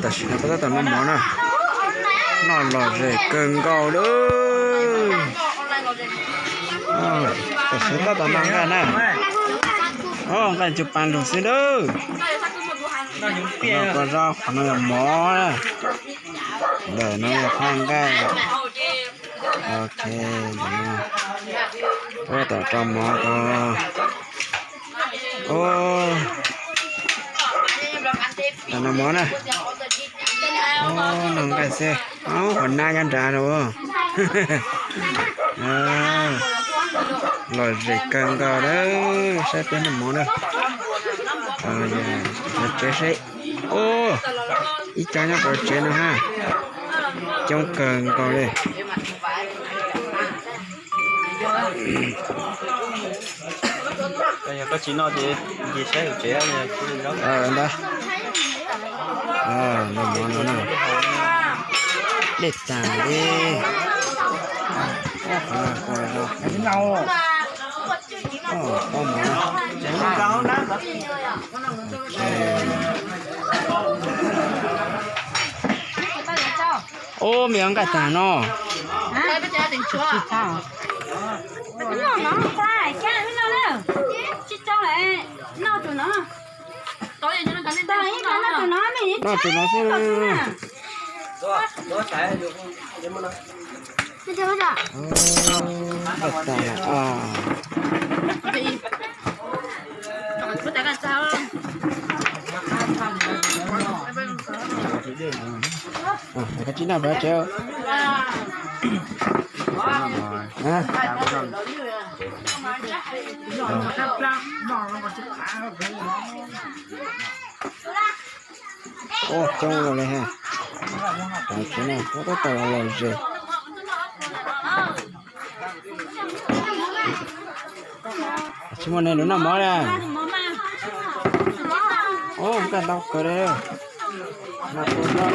Tam sim no peb tab tom noj mov na, noj lom zem kawg nkaus lawm. Tam sim tab tom noj nqaij na, nqaij cug pas lug xwb nawb. Qhov no kua zaub, qhov no yog mov na, ntawm no yog phaj nqaij. Ok, tab tom rau mov ko. Tam no mov na, noj nqaij xwb, qhov nab nyob nrad no. Lom zem kawg nkaus lawm, saib peb noj mov na. Tsev seb, ib co nyob pov tsev no ha, coob kawg nkaus li. Yog koj tsis noj ces ncig saib hauv tsev ntag. Noj mov no na, dej tas li. Ub, me nqaij tag no. Noj tsuas no xwb. Nqaij tas os. Koj tsis noj pov tsev. Ua coob ua li ha. Tam sim no kuv tab tom los zem. Tsis muaj neeg lug noj mov li. Ub, nqaij ntau kawg li. Noj kua zaub.